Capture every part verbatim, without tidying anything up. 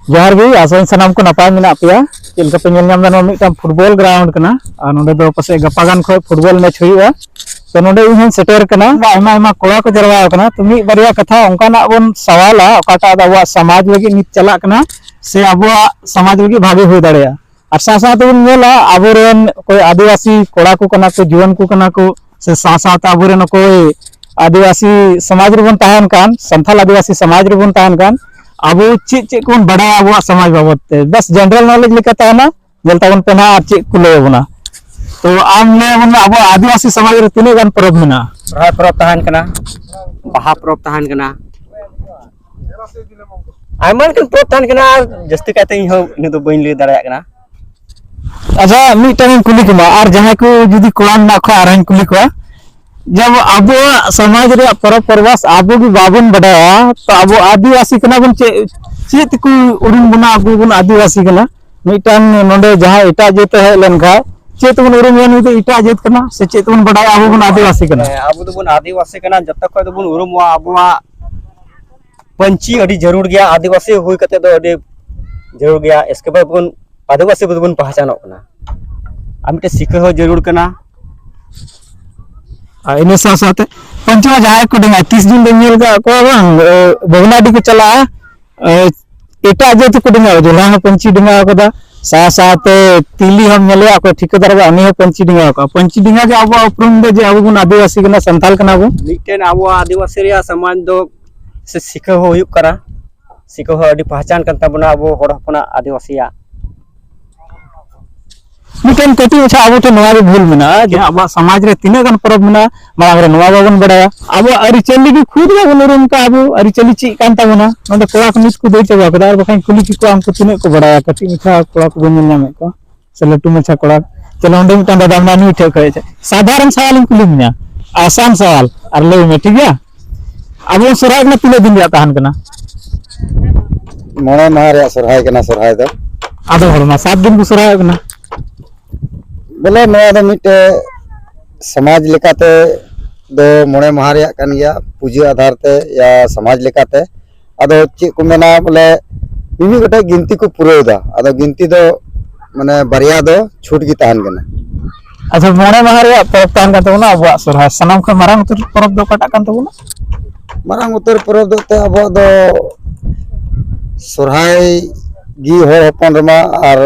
ᱡᱚᱦᱟᱨ ᱜᱮ, ᱟᱥᱟᱧ ᱥᱟᱱᱟᱢ ᱠᱚ ᱱᱟᱯᱟᱭ ᱢᱮᱱᱟᱜ ᱯᱮᱭᱟ᱾ ᱪᱮᱫ ᱞᱮᱠᱟ ᱯᱮ ᱧᱮᱞ ᱧᱟᱢ ᱮᱫᱟ, ᱱᱚᱣᱟ ᱢᱤᱫᱴᱟᱝ ᱯᱷᱩᱴᱵᱚᱞ ᱜᱨᱟᱣᱩᱱᱰ ᱠᱟᱱᱟ ᱟᱨ ᱱᱚᱰᱮ ᱫᱚ ᱯᱟᱥᱮᱡ ᱜᱟᱯᱟ ᱜᱟᱱ ᱠᱷᱚᱱ ᱯᱷᱩᱴᱵᱚᱞ ᱢᱮᱪ ᱦᱩᱭᱩᱜᱼᱟ᱾ ᱛᱚ ᱱᱚᱰᱮ ᱤᱧ ᱦᱚᱸᱧ ᱥᱮᱴᱮᱨ ᱠᱟᱱᱟ᱾ ᱟᱭᱢᱟ ᱟᱭᱢᱟ ᱠᱚᱲᱟ ᱠᱚ ᱡᱟᱨᱣᱟ ᱟᱠᱟᱱᱟ᱾ ᱛᱚ ᱢᱤᱫ ᱵᱟᱨᱭᱟ ᱠᱟᱛᱷᱟ ᱚᱱᱠᱟᱱᱟᱜ ᱵᱚᱱ ᱥᱟᱣᱟᱞᱟ ᱚᱠᱟᱴᱟᱜ ᱫᱚ ᱟᱵᱚᱣᱟᱜ ᱥᱚᱢᱟᱡᱽ ᱞᱟᱹᱜᱤᱫ ᱱᱤᱛ ᱪᱟᱞᱟᱜ ᱠᱟᱱᱟ ᱥᱮ ᱟᱵᱚᱣᱟᱜ ᱥᱚᱢᱟᱡᱽ ᱞᱟᱹᱜᱤᱫ ᱵᱷᱟᱜᱮ ᱦᱩᱭ ᱫᱟᱲᱮᱭᱟᱜᱼᱟ᱾ ᱟᱨ ᱥᱟᱶ ᱥᱟᱶ ᱛᱮᱵᱚᱱ ᱧᱮᱞᱟ ᱟᱵᱚᱨᱮᱱ ᱚᱠᱚᱭ ᱟᱹᱫᱤᱵᱟᱹᱥᱤ ᱠᱚᱲᱟ ᱠᱚ ᱠᱟᱱᱟ ᱠᱚ, ᱡᱩᱣᱟᱹᱱ ᱠᱚ ᱠᱟᱱᱟ ᱠᱚ, ᱥᱮ ᱥᱟᱶ ᱥᱟᱶᱛᱮ ᱟᱵᱚᱨᱮᱱ ᱚᱠᱚᱭ ᱟᱹᱫᱤᱵᱟᱹᱥᱤ ᱥᱚᱢᱟᱡᱽ ᱨᱮᱵᱚᱱ ᱛᱟᱦᱮᱱ ᱠᱟᱱ, ᱥᱟᱱᱛᱟᱞ ᱟᱹᱫᱤᱵᱟᱹᱥᱤ ᱥᱚᱢᱟᱡᱽ ᱨᱮᱵᱚᱱ ᱛᱟᱦᱮᱱ ᱠᱟᱱ, ᱟᱵᱚ ᱪᱮᱫ ᱪᱮᱫ ᱠᱚᱵᱚᱱ ᱵᱟᱰᱟᱭᱟ ᱟᱵᱚᱣᱟᱜ ᱥᱚᱢᱟᱡᱽ ᱵᱟᱵᱚᱫ ᱛᱮ, ᱵᱟᱥ ᱡᱮᱱᱟᱨᱟᱞ ᱱᱚᱞᱮᱡᱽ ᱞᱮᱠᱟ ᱛᱟᱦᱮᱱᱟ᱾ ᱧᱮᱞ ᱛᱟᱵᱚᱱ ᱯᱮ ᱱᱟᱦᱟᱜ ᱟᱨ ᱪᱮᱫ ᱠᱚ ᱞᱟᱹᱭ ᱟᱵᱚᱱᱟ᱾ ᱛᱚ ᱟᱢ ᱞᱟᱹᱭ ᱟᱵᱚᱱ ᱢᱮ, ᱟᱵᱚᱣᱟᱜ ᱟᱹᱫᱤᱵᱟᱹᱥᱤ ᱥᱚᱢᱟᱡᱽ ᱨᱮ ᱛᱤᱱᱟᱹᱜ ᱜᱟᱱ ᱯᱚᱨᱚᱵᱽ ᱢᱮᱱᱟᱜᱼᱟ? ᱥᱚᱨᱦᱟᱭ ᱯᱚᱨᱚᱵᱽ ᱛᱟᱦᱮᱱ ᱠᱟᱱᱟ, ᱵᱟᱦᱟ ᱯᱚᱨᱚᱵᱽ ᱛᱟᱦᱮᱱ ᱠᱟᱱᱟ, ᱟᱭᱢᱟ ᱞᱮᱠᱟᱱ ᱯᱚᱨᱚᱵᱽ ᱛᱟᱦᱮᱱ ᱠᱟᱱᱟ᱾ ᱟᱨ ᱡᱟᱹᱥᱛᱤ ᱠᱟᱭᱛᱮ ᱤᱧ ᱦᱚᱸ ᱤᱱᱟᱹᱜ ᱫᱚ ᱵᱟᱹᱧ ᱞᱟᱹᱭ ᱫᱟᱲᱮᱭᱟᱜ ᱠᱟᱱᱟ᱾ ᱟᱪᱪᱷᱟ, ᱢᱤᱫᱴᱟᱝ ᱤᱧ ᱠᱩᱞᱤ ᱠᱚᱢᱟ, ᱟᱨ ᱡᱟᱦᱟᱸᱭ ᱠᱚ ᱡᱩᱫᱤ ᱠᱚᱲᱟ ᱢᱮᱱᱟᱜ ᱠᱚᱣᱟ ᱟᱨᱦᱚᱸᱧ ᱠᱩᱞᱤ ᱠᱚᱣᱟ, ᱡᱮ ᱟᱵᱚ, ᱟᱵᱚᱣᱟᱜ ᱥᱚᱢᱟᱡᱽ ᱨᱮᱭᱟᱜ ᱯᱚᱨᱚᱵᱽ ᱯᱚᱨᱵᱟᱥ ᱟᱵᱚ ᱜᱮ ᱵᱟᱵᱚᱱ ᱵᱟᱰᱟᱭᱟ, ᱛᱚ ᱟᱵᱚ ᱟᱹᱫᱤᱵᱟᱹᱥᱤ ᱠᱟᱱᱟ ᱵᱚᱱ, ᱪᱮᱫ, ᱪᱮᱫ ᱛᱮᱠᱚ ᱩᱨᱩᱢ ᱵᱚᱱᱟ ᱟᱵᱚ ᱵᱚᱱ ᱟᱹᱫᱤᱵᱟᱹᱥᱤ ᱠᱟᱱᱟ? ᱢᱤᱫᱴᱟᱝ ᱱᱚᱰᱮ ᱡᱟᱦᱟᱸᱭ ᱮᱴᱟᱜ ᱡᱟᱹᱛ ᱮ ᱦᱮᱡ ᱞᱮᱱᱠᱷᱟᱱ ᱪᱮᱫ ᱛᱮᱵᱚᱱ ᱩᱨᱩᱢᱮᱭᱟ ᱱᱩᱭ ᱫᱚ ᱮᱴᱟᱜ ᱡᱟᱹᱛ ᱠᱟᱱᱟ, ᱥᱮ ᱪᱮᱫ ᱛᱮᱵᱚᱱ ᱵᱟᱰᱟᱭᱟ ᱟᱵᱚ ᱵᱚᱱ ᱟᱹᱫᱤᱵᱟᱹᱥᱤ ᱠᱟᱱᱟ? ᱦᱮᱸ, ᱟᱵᱚ ᱫᱚᱵᱚᱱ ᱟᱹᱫᱤᱵᱟᱹᱥᱤ ᱠᱟᱱᱟ, ᱡᱚᱛᱚ ᱠᱷᱚᱡ ᱫᱚᱵᱚᱱ ᱩᱨᱩᱢᱚᱜᱼᱟ ᱟᱵᱚᱣᱟᱜ ᱯᱟᱹᱧᱪᱤ ᱟᱹᱰᱤ ᱡᱟᱹᱨᱩᱲ ᱜᱮᱭᱟ, ᱟᱹᱫᱤᱵᱟᱹᱥᱤ ᱦᱩᱭ ᱠᱟᱛᱮ ᱫᱚ ᱟᱹᱰᱤ ᱡᱟᱹᱨᱩᱲ ᱜᱮᱭᱟ᱾ ᱮᱥᱠᱮ ᱵᱟᱫ ᱵᱚᱱ ᱟᱹᱫᱤᱵᱟᱹᱥᱤ ᱵᱚᱱ ᱯᱟᱦᱪᱟᱱᱚᱜ ᱠᱟᱱᱟ᱾ ᱟᱨ ᱢᱤᱫᱴᱮᱱ ᱥᱤᱠᱷᱟᱹ ᱦᱚᱸ ᱡᱟᱹᱨᱩᱲ ᱠᱟᱱᱟ᱾ ᱟᱨ ᱤᱱᱟᱹ ᱥᱟᱶ ᱥᱟᱶᱛᱮ ᱯᱟᱹᱧᱪᱤ ᱢᱟ ᱡᱟᱦᱟᱸᱭ ᱠᱚ ᱰᱮᱸᱜᱟ, ᱛᱤᱥ ᱫᱤᱱ ᱫᱚᱧ ᱧᱮᱞ ᱠᱟᱜ ᱠᱚᱣᱟ ᱵᱟᱝ, ᱮ, ᱵᱷᱚᱜᱽᱱᱟᱰᱤ ᱠᱚ ᱪᱟᱞᱟᱜᱼᱟ, ᱮ, ᱮᱴᱟᱜ ᱡᱟᱹᱛ ᱠᱚ ᱰᱮᱸᱜᱟ, ᱡᱚᱞᱦᱟ ᱦᱚᱸ ᱯᱟᱹᱧᱪᱤ ᱰᱮᱸᱜᱟ ᱠᱟᱫᱟ, ᱥᱟᱶ ᱥᱟᱶᱛᱮ ᱛᱤᱞᱤ ᱦᱚᱸᱢ ᱧᱮᱞᱮᱭᱟ, ᱚᱠᱚᱭ ᱴᱷᱤᱠᱟᱹᱫᱟᱨ ᱵᱟ, ᱩᱱᱤ ᱦᱚᱸ ᱯᱟᱹᱧᱪᱤ ᱰᱮᱸᱜᱟ ᱠᱟᱜᱼᱟ᱾ ᱯᱟᱹᱧᱪᱤ ᱰᱮᱸᱜᱟ ᱜᱮ ᱟᱵᱚᱣᱟᱜ ᱩᱯᱨᱩᱢ ᱫᱚ ᱡᱮ ᱟᱵᱚ ᱵᱚᱱ ᱟᱹᱫᱤᱵᱟᱹᱥᱤ ᱠᱟᱱᱟ, ᱥᱟᱱᱛᱟᱞ ᱠᱟᱱᱟ ᱵᱚᱱ᱾ ᱢᱤᱫᱴᱮᱱ ᱟᱵᱚᱣᱟᱜ ᱟᱹᱫᱤᱵᱟᱹᱥᱤ ᱨᱮᱭᱟᱜ ᱥᱚᱢᱟᱡᱽ ᱫᱚ ᱥᱮ ᱥᱤᱠᱷᱟᱹ ᱦᱚᱸ ᱦᱩᱭᱩᱜ ᱠᱟᱱᱟ, ᱥᱤᱠᱷᱟᱹ ᱦᱚᱸ ᱟᱹᱰᱤ ᱯᱟᱦᱪᱟᱱ ᱠᱟᱱ ᱛᱟᱵᱚᱱᱟ ᱟᱵᱚ ᱦᱚᱲ ᱦᱚᱯᱚᱱᱟᱜ ᱟᱹᱫᱤᱵᱟᱹᱥᱤᱭᱟᱜ᱾ ᱢᱤᱫᱴᱮᱱ ᱠᱟᱹᱴᱤᱡ ᱢᱟᱪᱷᱟ ᱟᱵᱚ ᱴᱷᱮᱱ ᱱᱚᱣᱟ ᱜᱮ ᱵᱷᱩᱞ ᱢᱮᱱᱟᱜᱼᱟ ᱡᱮ ᱟᱵᱚᱣᱟᱜ ᱥᱚᱢᱟᱡᱽ ᱨᱮ ᱛᱤᱱᱟᱹᱜ ᱜᱟᱱ ᱯᱚᱨᱚᱵᱽ ᱢᱮᱱᱟᱜᱼᱟ, ᱢᱟᱲᱟᱝ ᱨᱮ ᱱᱚᱣᱟ ᱵᱟᱵᱚᱱ ᱵᱟᱲᱟᱭᱟ᱾ ᱟᱵᱚᱣᱟᱜ ᱟᱹᱨᱤᱪᱟᱹᱞᱤ ᱜᱮ ᱠᱷᱩᱫ ᱵᱟᱵᱚᱱ ᱩᱨᱩᱢ ᱠᱟᱜᱼᱟ, ᱟᱵᱚ ᱟᱹᱨᱤᱪᱟᱹᱞᱤ ᱪᱮᱫ ᱠᱟᱱ ᱛᱟᱵᱚᱱᱟ᱾ ᱱᱚᱰᱮ ᱠᱚᱲᱟ ᱠᱚ ᱱᱤᱛ ᱠᱚ ᱫᱟᱹᱲ ᱪᱟᱵᱟ ᱠᱟᱫᱟ, ᱟᱨ ᱵᱟᱠᱷᱟᱱ ᱠᱩᱞᱤ ᱠᱮᱠᱚᱣᱟ ᱩᱱᱠᱩ ᱛᱤᱱᱟᱹᱜ ᱠᱚ ᱵᱟᱲᱟᱭᱟ᱾ ᱠᱟᱹᱴᱤᱡ ᱢᱟᱪᱷᱟ ᱠᱚᱲᱟ ᱠᱚ ᱵᱟᱹᱧ ᱧᱮᱞ ᱧᱟᱢᱮᱫ ᱠᱚᱣᱟ, ᱥᱮ ᱞᱟᱹᱴᱩ ᱢᱟᱪᱷᱟ ᱠᱚᱲᱟ᱾ ᱪᱚᱞᱚ ᱚᱸᱰᱮ ᱢᱤᱫᱴᱟᱝ ᱫᱟᱫᱟ ᱢᱮᱱᱟᱭᱟ, ᱱᱩᱭ ᱴᱷᱮᱱ ᱠᱷᱚᱱ ᱥᱟᱫᱷᱟᱨᱚᱱ ᱥᱟᱣᱟᱞ ᱤᱧ ᱠᱩᱞᱤ ᱢᱮᱭᱟ, ᱟᱥᱟᱱ ᱥᱟᱣᱟᱞ, ᱟᱨ ᱞᱟᱹᱭ ᱢᱮ, ᱴᱷᱤᱠ ᱜᱮᱭᱟ? ᱟᱵᱚ ᱥᱚᱨᱦᱟᱭ ᱠᱟᱱᱟ, ᱛᱤᱱᱟᱹᱜ ᱫᱤᱱ ᱨᱮᱭᱟᱜ ᱛᱟᱦᱮᱱ ᱠᱟᱱᱟ? ᱢᱚᱬᱮ ᱢᱟᱦᱟ ᱨᱮᱭᱟᱜ ᱥᱚᱨᱦᱟᱭ ᱠᱟᱱᱟ ᱥᱚᱨᱦᱟᱭ ᱫᱚ᱾ ᱟᱫᱚ ᱦᱚᱲ ᱢᱟ ᱥᱟᱛ ᱫᱤᱱ ᱠᱚ ᱥᱚᱨᱦᱟᱭᱚᱜ ᱠᱟᱱᱟ᱾ ᱵᱚᱞᱮ ᱱᱚᱣᱟ ᱫᱚ ᱢᱤᱫᱴᱮᱡ ᱥᱚᱢᱟᱡᱽ ᱞᱮᱠᱟᱛᱮ ᱫᱚ ᱢᱚᱬᱮ ᱢᱟᱦᱟ ᱨᱮᱭᱟᱜ ᱠᱟᱱ ᱜᱮᱭᱟ, ᱯᱩᱡᱟᱹ ᱟᱫᱷᱟᱨ ᱛᱮ ᱭᱟ ᱥᱚᱢᱟᱡᱽ ᱞᱮᱠᱟᱛᱮ᱾ ᱟᱫᱚ ᱪᱮᱫ ᱠᱚ ᱢᱮᱱᱟ ᱵᱚᱞᱮ, ᱢᱤᱢᱤᱫ ᱜᱚᱴᱮᱡ ᱜᱤᱱᱛᱤ ᱠᱚ ᱯᱩᱨᱟᱹᱣ ᱮᱫᱟ, ᱟᱫᱚ ᱜᱤᱱᱛᱤ ᱫᱚ ᱢᱟᱱᱮ ᱵᱟᱨᱭᱟ ᱫᱚ ᱪᱷᱩᱴ ᱜᱮ ᱛᱟᱦᱮᱱ ᱠᱟᱱᱟ᱾ ᱟᱪᱪᱷᱟ, ᱢᱚᱬᱮ ᱢᱟᱦᱟ ᱨᱮᱭᱟᱜ ᱯᱚᱨᱚᱵᱽ ᱛᱟᱦᱮᱱ ᱠᱟᱱ ᱛᱟᱵᱚᱱᱟ ᱟᱵᱚᱣᱟᱜ ᱥᱚᱨᱦᱟᱭ᱾ ᱥᱟᱱᱟᱢ ᱠᱷᱚᱱ ᱢᱟᱨᱟᱝ ᱩᱛᱟᱹᱨ ᱯᱚᱨᱚᱵᱽ ᱫᱚ ᱚᱠᱟᱴᱟᱜ ᱠᱟᱱ ᱛᱟᱵᱚᱱᱟ? ᱢᱟᱨᱟᱝ ᱩᱛᱟᱹᱨ ᱯᱚᱨᱚᱵᱽ ᱫᱚ ᱮᱱᱛᱮᱫ ᱟᱵᱚᱣᱟᱜ ᱫᱚ ᱥᱚᱨᱦᱟᱭ ᱜᱮ ᱦᱚᱲ ᱦᱚᱯᱚᱱ ᱨᱮᱢᱟ, ᱟᱨ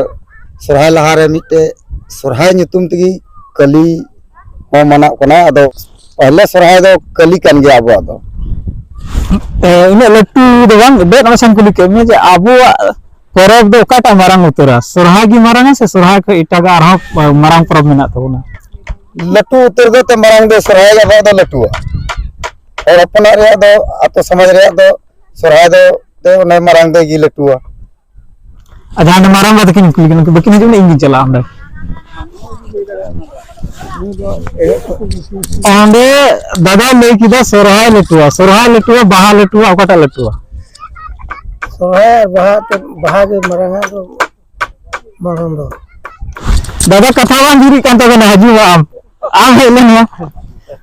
ᱥᱚᱨᱦᱟᱭ ᱞᱟᱦᱟᱨᱮ ᱢᱤᱫᱴᱮᱡ ᱥᱚᱨᱦᱟᱭ ᱧᱩᱛᱩᱢ ᱛᱮᱜᱮ ᱠᱟᱹᱞᱤ ᱦᱚᱸ ᱢᱟᱱᱟᱜ ᱠᱟᱱᱟ᱾ ᱟᱫᱚ ᱯᱟᱦᱞᱮ ᱥᱚᱨᱦᱟᱭ ᱫᱚ ᱠᱟᱹᱞᱤ ᱠᱟᱱ ᱜᱮᱭᱟ ᱟᱵᱚᱣᱟᱜ ᱫᱚ᱾ ᱮ, ᱩᱱᱟᱹᱜ ᱞᱟᱹᱴᱩ ᱫᱚ ᱵᱟᱝ, ᱵᱮᱫ ᱚᱱᱟ ᱥᱟᱢ ᱠᱩᱞᱤ ᱠᱮᱫ ᱢᱮ ᱡᱮ ᱟᱵᱚᱣᱟᱜ ᱯᱚᱨᱚᱵᱽ ᱫᱚ ᱚᱠᱟᱴᱟᱜ ᱢᱟᱨᱟᱝ ᱩᱛᱟᱹᱨᱟ? ᱥᱚᱨᱦᱟᱭ ᱜᱮ ᱢᱟᱨᱟᱝᱟ ᱥᱮ ᱥᱚᱨᱦᱟᱭ ᱠᱷᱚᱱ ᱮᱴᱟᱜᱟᱜ ᱟᱨᱦᱚᱸ ᱢᱟᱨᱟᱝ ᱯᱚᱨᱚᱵᱽ ᱢᱮᱱᱟᱜ ᱛᱟᱵᱚᱱᱟ? ᱞᱟᱹᱴᱩ ᱩᱛᱟᱹᱨ ᱫᱚ ᱛᱮ ᱢᱟᱨᱟᱝ ᱫᱚ ᱥᱚᱨᱦᱟᱭ ᱜᱮ ᱟᱵᱚᱣᱟᱜ ᱫᱚ ᱞᱟᱹᱴᱩᱣᱟ᱾ ᱦᱚᱲ ᱦᱚᱯᱚᱱᱟᱜ ᱨᱮᱭᱟᱜ ᱫᱚ, ᱟᱛᱳ ᱥᱚᱢᱟᱡᱽ ᱨᱮᱭᱟᱜ ᱫᱚ ᱥᱚᱨᱦᱟᱭ ᱫᱚ ᱛᱮ ᱚᱱᱮ ᱢᱟᱨᱟᱝ ᱫᱚ ᱜᱮ ᱞᱟᱹᱴᱩᱣᱟ᱾ ᱟᱨ ᱡᱟᱦᱟᱸ ᱢᱟᱨᱟᱝ ᱵᱟ ᱛᱟᱹᱠᱤᱱ ᱠᱩᱞᱤ ᱠᱟᱱᱟ, ᱵᱟᱹᱠᱤᱱ ᱦᱤᱡᱩᱜ ᱠᱟᱱᱟ, ᱤᱧ ᱜᱤᱧ ᱪᱟᱞᱟᱜᱼᱟ ᱚᱸᱰᱮ᱾ ᱚᱸᱰᱮ ᱫᱟᱫᱟᱭ ᱞᱟᱹᱭ ᱠᱮᱫᱟ ᱥᱚᱨᱦᱟᱭ ᱞᱟᱹᱴᱩᱣᱟ, ᱥᱚᱨᱦᱟᱭ ᱞᱟᱹᱴᱩᱣᱟ, ᱵᱟᱦᱟ ᱞᱟᱹᱴᱩᱣᱟ, ᱚᱠᱟᱴᱟᱜ ᱞᱟᱹᱴᱩᱣᱟ? ᱥᱚᱨᱦᱟᱭ ᱟᱨ ᱵᱟᱦᱟ ᱛᱮ, ᱵᱟᱦᱟ ᱜᱮ ᱢᱟᱨᱟᱝ ᱟᱜ ᱫᱚ, ᱢᱟᱨᱟᱝ ᱫᱚ᱾ ᱫᱟᱫᱟ, ᱠᱟᱛᱷᱟ ᱵᱟᱝ ᱡᱩᱨᱤᱜ ᱠᱟᱱ ᱛᱟᱵᱮᱱᱟ, ᱦᱤᱡᱩᱜ ᱢᱮ ᱟᱢ, ᱟᱢ ᱦᱮᱡ ᱞᱮᱱ ᱢᱮ᱾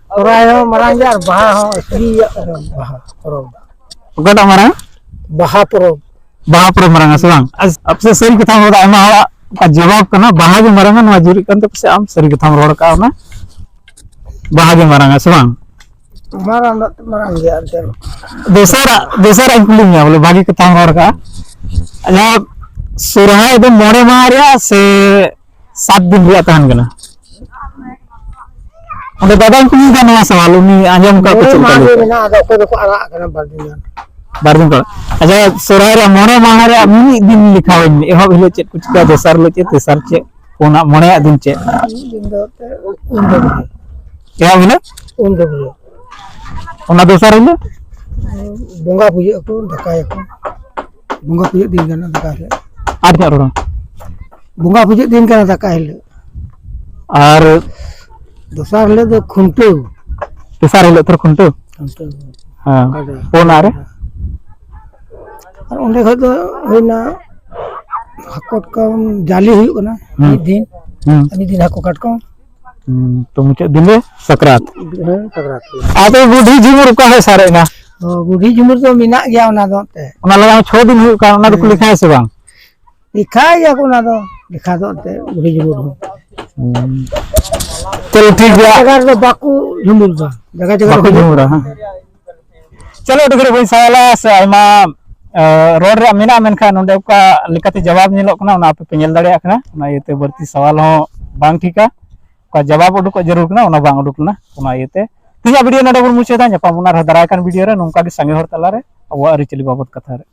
ᱥᱚᱨᱦᱟᱭ ᱦᱚᱸ ᱢᱟᱨᱟᱝ ᱜᱮᱭᱟ ᱟᱨ ᱵᱟᱦᱟ ᱦᱚᱸ ᱮᱥᱴᱤᱭᱟᱜ ᱠᱟᱱᱟ, ᱵᱟᱦᱟ ᱯᱚᱨᱚᱵᱽ᱾ ᱚᱠᱟᱴᱟᱜ ᱢᱟᱨᱟᱝ? ᱵᱟᱦᱟ ᱯᱚᱨᱚᱵᱽ᱾ ᱵᱟᱦᱟ ᱯᱚᱨᱚᱵᱽ ᱢᱟᱨᱟᱝᱟ ᱥᱮ ᱵᱟᱝ? ᱟᱨ ᱟᱯᱮ ᱥᱮᱫ ᱥᱟᱹᱨᱤ ᱠᱟᱛᱷᱟᱢ ᱨᱚᱲ ᱮᱫᱟ, ᱟᱭᱢᱟ ᱦᱚᱲᱟᱜ ᱚᱱᱠᱟ ᱡᱚᱵᱟᱵ ᱠᱟᱱᱟ, ᱵᱟᱦᱟ ᱜᱮ ᱢᱟᱨᱟᱝᱟ, ᱱᱚᱣᱟ ᱡᱩᱨᱤᱜ ᱠᱟᱱ ᱛᱮ ᱯᱟᱥᱮᱡ ᱟᱢ ᱥᱟᱹᱨᱤ ᱠᱟᱛᱷᱟᱢ ᱨᱚᱲ ᱠᱟᱜᱼᱟ, ᱚᱱᱟ ᱵᱟᱦᱟ ᱜᱮ ᱢᱟᱨᱟᱝᱟ ᱥᱮ ᱵᱟᱝ? ᱢᱟᱨᱟᱝ ᱫᱚ ᱢᱟᱨᱟᱝ ᱜᱮᱭᱟ ᱮᱱᱛᱮᱫ᱾ ᱫᱚᱥᱟᱨᱟᱜ, ᱫᱚᱥᱟᱨᱟᱜ ᱤᱧ ᱠᱩᱞᱤ ᱢᱮᱭᱟ, ᱵᱚᱞᱮ ᱵᱷᱟᱜᱤ ᱠᱟᱛᱷᱟᱢ ᱨᱚᱲ ᱠᱟᱜᱼᱟ᱾ ᱟᱪᱪᱷᱟ, ᱥᱚᱨᱦᱟᱭ ᱫᱚ ᱢᱚᱬᱮ ᱢᱟᱦᱟ ᱨᱮᱭᱟᱜ ᱥᱮ ᱥᱟᱛ ᱫᱤᱱ ᱨᱮᱭᱟᱜ ᱛᱟᱦᱮᱱ ᱠᱟᱱᱟ? ᱚᱸᱰᱮ ᱫᱟᱫᱟᱧ ᱠᱩᱞᱤᱭᱮ ᱠᱟᱱᱟ ᱱᱚᱣᱟ ᱥᱟᱣᱟᱞ, ᱩᱱᱤ ᱟᱸᱡᱚᱢ ᱠᱟᱜ ᱠᱚ ᱢᱚᱬᱮ ᱪᱮᱫ ᱢᱟᱦᱟ ᱞᱮᱠᱟ? ᱜᱮ ᱢᱮᱱᱟᱜᱼᱟ, ᱟᱫᱚ ᱚᱠᱚᱭ ᱫᱚᱠᱚ ᱟᱲᱟᱜ ᱠᱟᱱᱟ ᱵᱟᱨ ᱫᱤᱱ ᱜᱟᱱ᱾ ᱵᱟᱨ ᱫᱤᱱ ᱠᱚ᱾ ᱟᱪᱪᱷᱟ, ᱥᱚᱨᱦᱟᱭ ᱨᱮᱭᱟᱜ ᱢᱚᱬᱮ ᱢᱟᱦᱟ ᱨᱮᱭᱟᱜ ᱢᱤᱢᱤᱫ ᱫᱤᱱ ᱞᱮᱠᱷᱟᱣᱟᱹᱧ ᱢᱮ, ᱮᱦᱚᱵ ᱦᱤᱞᱳᱜ ᱪᱮᱫ ᱠᱚ ᱪᱤᱠᱟᱹᱭᱟ, ᱫᱚᱥᱟᱨ ᱦᱤᱞᱳᱜ ᱪᱮᱫ, ᱛᱮᱥᱟᱨ ᱪᱮᱫ, ᱯᱩᱱᱟᱜ, ᱢᱚᱬᱮᱭᱟᱜ ᱫᱤᱱ ᱪᱮᱫ? ᱢᱤᱫ ᱫᱤᱱ ᱫᱚ ᱮᱱᱛᱮᱫ ᱩᱢ ᱫᱚ ᱵᱚᱸᱜᱟ᱾ ᱮᱦᱚᱵ ᱦᱤᱞᱳᱜ? ᱩᱢ ᱫᱚ ᱵᱚᱸᱜᱟ᱾ ᱚᱱᱟ ᱫᱚᱥᱟᱨ ᱦᱤᱞᱳᱜ? ᱵᱚᱸᱜᱟ ᱯᱩᱡᱟᱹᱜ ᱟᱠᱚ, ᱫᱟᱠᱟᱭᱟᱠᱚ᱾ ᱵᱚᱸᱜᱟ ᱯᱩᱡᱟᱹᱜ ᱫᱤᱱ ᱠᱟᱱᱟ ᱫᱟᱠᱟ ᱦᱤᱞᱳᱜ᱾ ᱟᱨ ᱪᱮᱫ ᱨᱚᱲ? ᱵᱚᱸᱜᱟ ᱯᱩᱡᱟᱹᱜ ᱫᱤᱱ ᱠᱟᱱᱟ ᱫᱟᱠᱟ ᱦᱤᱞᱳᱜ᱾ ᱟᱨ ᱫᱚᱥᱟᱨ ᱦᱤᱞᱳᱜ ᱫᱚ ᱠᱷᱩᱱᱴᱟᱹᱣ᱾ ᱛᱮᱥᱟᱨ ᱦᱤᱞᱳᱜ ᱛᱚ ᱠᱷᱩᱱᱴᱟᱹᱣ᱾ ᱠᱷᱩᱱᱴᱟᱹᱣ᱾ ᱦᱮᱸ᱾ ᱠᱟᱰᱟ᱾ ᱯᱩᱱᱟᱜ ᱨᱮ? ᱟᱨ ᱚᱸᱰᱮ ᱠᱷᱚᱡ ᱫᱚ ᱦᱩᱭᱱᱟ ᱦᱟᱹᱠᱩ ᱠᱟᱴᱠᱚᱢ ᱡᱟᱞᱮ ᱦᱩᱭᱩᱜ ᱠᱟᱱᱟ᱾ ᱦᱩᱸ᱾ ᱢᱤᱫ ᱫᱤᱱ᱾ ᱦᱩᱸ᱾ ᱟᱨ ᱢᱤᱫ ᱫᱤᱱ ᱦᱟᱹᱠᱩ ᱠᱟᱴᱠᱚᱢ᱾ ᱦᱩᱸ, ᱛᱚ ᱢᱩᱪᱟᱹᱫ ᱫᱤᱱ ᱨᱮ ᱥᱟᱠᱨᱟᱛ᱾ ᱦᱮᱸ, ᱥᱟᱠᱨᱟᱛ ᱦᱩᱭᱩᱜᱼᱟ᱾ ᱟᱫᱚ ᱵᱩᱰᱷᱤ ᱡᱷᱩᱢᱩᱨ ᱚᱠᱟ ᱥᱮᱫ ᱥᱟᱨᱮᱡ ᱮᱱᱟ? ᱛᱚ ᱵᱩᱰᱷᱤ ᱡᱷᱩᱢᱩᱨ ᱫᱚ ᱢᱮᱱᱟᱜ ᱜᱮᱭᱟ ᱚᱱᱟ ᱫᱚ ᱮᱱᱛᱮ᱾ ᱚᱱᱟ ᱞᱟᱜᱟ ᱦᱚᱸ ᱪᱷᱚ ᱫᱤᱱ ᱦᱩᱭᱩᱜ ᱠᱟᱱ, ᱚᱱᱟ ᱫᱚᱠᱚ ᱦᱮᱸ᱾ ᱞᱮᱠᱷᱟᱭᱟ ᱥᱮ ᱵᱟᱝ? ᱞᱮᱠᱷᱟᱭ ᱜᱮᱭᱟ ᱠᱚ ᱚᱱᱟ ᱫᱚ, ᱞᱮᱠᱷᱟ ᱫᱚ ᱮᱱᱛᱮ ᱵᱩᱰᱷᱤ ᱡᱷᱩᱢᱩᱨ ᱦᱚᱸ᱾ ᱦᱩᱸ᱾ ᱪᱚᱞᱚ ᱴᱷᱤᱠ ᱜᱮᱭᱟ᱾ ᱡᱟᱭᱜᱟ ᱨᱮᱫᱚ ᱵᱟᱠᱚ ᱡᱷᱩᱢᱩᱨ ᱫᱟ, ᱡᱟᱭᱜᱟ ᱡᱟᱭᱜᱟ ᱵᱟᱠᱚ ᱨᱮ ᱡᱷᱩᱢᱩᱨᱟ, ᱦᱮᱸ᱾ ᱪᱚᱞᱚ ᱟᱹᱰᱤ ᱜᱷᱟᱹᱲᱤᱡ ᱵᱟᱹᱧ ᱥᱟᱭᱟᱞᱟ ᱥᱮ ᱟᱭᱢᱟ, ᱟ, ᱨᱚᱲ ᱨᱮᱭᱟᱜ ᱢᱮᱱᱟᱜᱼᱟ, ᱢᱮᱱᱠᱷᱟᱱ ᱱᱚᱰᱮ ᱚᱠᱟ ᱞᱮᱠᱟᱛᱮ ᱡᱟᱣᱟᱵ ᱧᱮᱞᱚᱜ ᱠᱟᱱᱟ ᱚᱱᱟ ᱟᱯᱮ ᱯᱮ ᱧᱮᱞ ᱫᱟᱲᱮᱭᱟᱜ ᱠᱟᱱᱟ, ᱚᱱᱟ ᱤᱭᱟᱹᱛᱮ ᱵᱟᱹᱲᱛᱤ ᱥᱟᱣᱟᱞ ᱦᱚᱸ ᱵᱟᱝ ᱴᱷᱤᱠᱟ᱾ ᱚᱠᱟ ᱡᱟᱣᱟᱵ ᱩᱰᱩᱠᱚᱜ ᱡᱟᱹᱨᱩᱲ ᱠᱟᱱᱟ ᱚᱱᱟ ᱵᱟᱝ ᱩᱰᱩᱠ ᱞᱮᱱᱟ, ᱚᱱᱟ ᱤᱭᱟᱹᱛᱮ ᱛᱮᱦᱮᱧᱟᱜ ᱵᱷᱤᱰᱤᱭᱳ ᱱᱚᱰᱮ ᱵᱚᱱ ᱢᱩᱪᱟᱹᱫᱟ᱾ ᱧᱟᱯᱟᱢ ᱵᱚᱱ ᱟᱨᱦᱚᱸ ᱫᱟᱨᱟᱭ ᱠᱟᱱ ᱵᱷᱤᱰᱤᱭᱳ ᱨᱮ ᱱᱚᱝᱠᱟ ᱜᱮ ᱥᱟᱸᱜᱮ ᱦᱚᱲ ᱛᱟᱞᱟᱨᱮ ᱟᱵᱚᱣᱟᱜ ᱟᱹᱨᱤᱪᱟᱹᱞᱤ ᱵᱟᱵᱚᱛ ᱠᱟᱛᱷᱟ ᱨᱮ᱾